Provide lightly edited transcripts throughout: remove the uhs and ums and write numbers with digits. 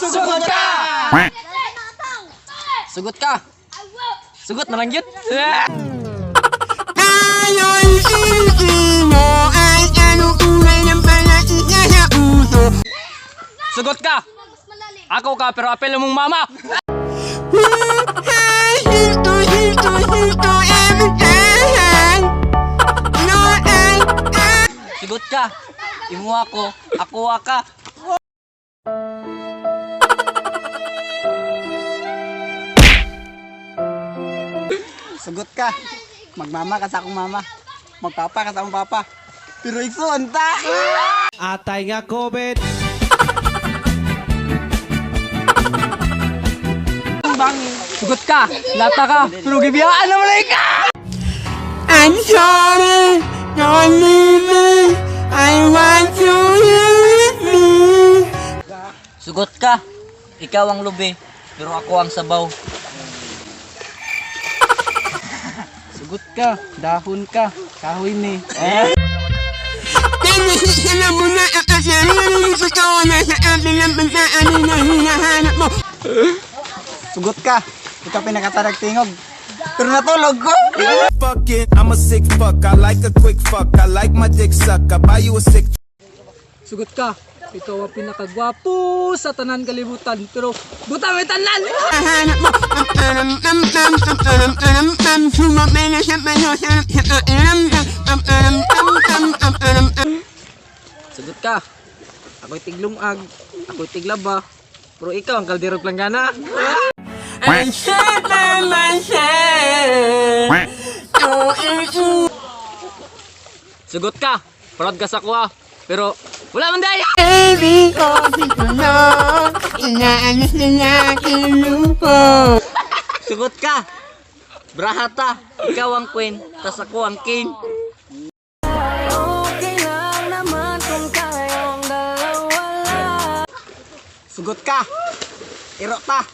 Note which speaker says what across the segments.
Speaker 1: Sugot ka! Sugot ka! Sugot na lang yun.
Speaker 2: Ayon mo ay anong kulay ng palaki sa uso?
Speaker 1: Sugot ka! Ako ka pero apel mong mama.
Speaker 2: Hinto, hinto, hinto, everything. No, ay, ay.
Speaker 1: Sugot ka. Imo ako, ako ka.
Speaker 3: Sugot ka. Magmama ka sa akong mama. Magpapa ka sa akong papa. Pero igsoon ta.
Speaker 4: Atay nga COVID.
Speaker 1: Sugot ka. Lata ka. Pero gibiyaan naman ka.
Speaker 2: I'm sorry, don't leave me. I want you here with me.
Speaker 1: Sugot ka. Ikaw ang lubi, pero ako ang sabaw.
Speaker 3: Sugot ka. Dahon ka. Kahoy ni.
Speaker 2: Pero mo na ang kasarili sa na sa atin ang bantaan na hinahanap mo.
Speaker 3: Sugot ka. Ikaw pinakatarag tingog. Pero natulog ko.
Speaker 5: Fuck it, I'm a sick fuck. I like a quick fuck. I like my dick suck. I buy you a sick
Speaker 6: Sugot ka. Ikaw ang pinakagwapo sa tanan kalibutan. Pero buta may tanan!
Speaker 2: Hinahanap mo. Am am am am am am am sumapay na sa payo sa am am am am am am am am.
Speaker 1: Sugot ka. Ako'y tiglungag, ako'y tiglaba. Pero ikaw ang kaldero planggana.
Speaker 2: I said by myself. So it's
Speaker 1: Sugot ka. Proud ka sa kuha. Pero wala man dahil.
Speaker 2: Baby ko, na inaalis na aking lupo.
Speaker 1: Sugot ka. Brahata, ikaw ang queen, tas ako ang king.
Speaker 3: Sugot ka. Iro ta.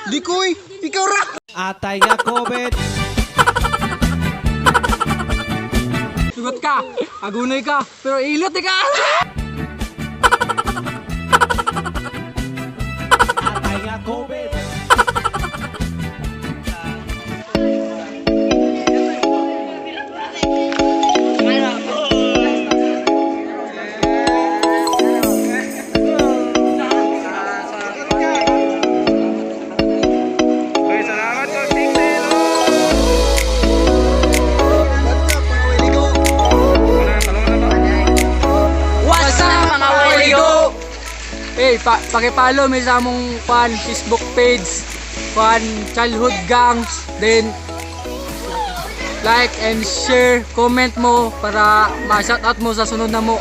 Speaker 3: Di koy. Ikaw ra.
Speaker 4: Atay nga COVID.
Speaker 6: Sugot ka. Agunoy ka. Pero ilot ka.
Speaker 4: Atay nga COVID.
Speaker 1: What's up, mga waligo?
Speaker 6: Hey, pakipalo may sa among fan Facebook page, fan Childhood Gangs, then like and share, comment mo para ma-shoutout mo sa sunod na mo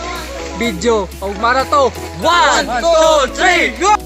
Speaker 6: video. Og mara to.
Speaker 1: 1, 2, 3, go!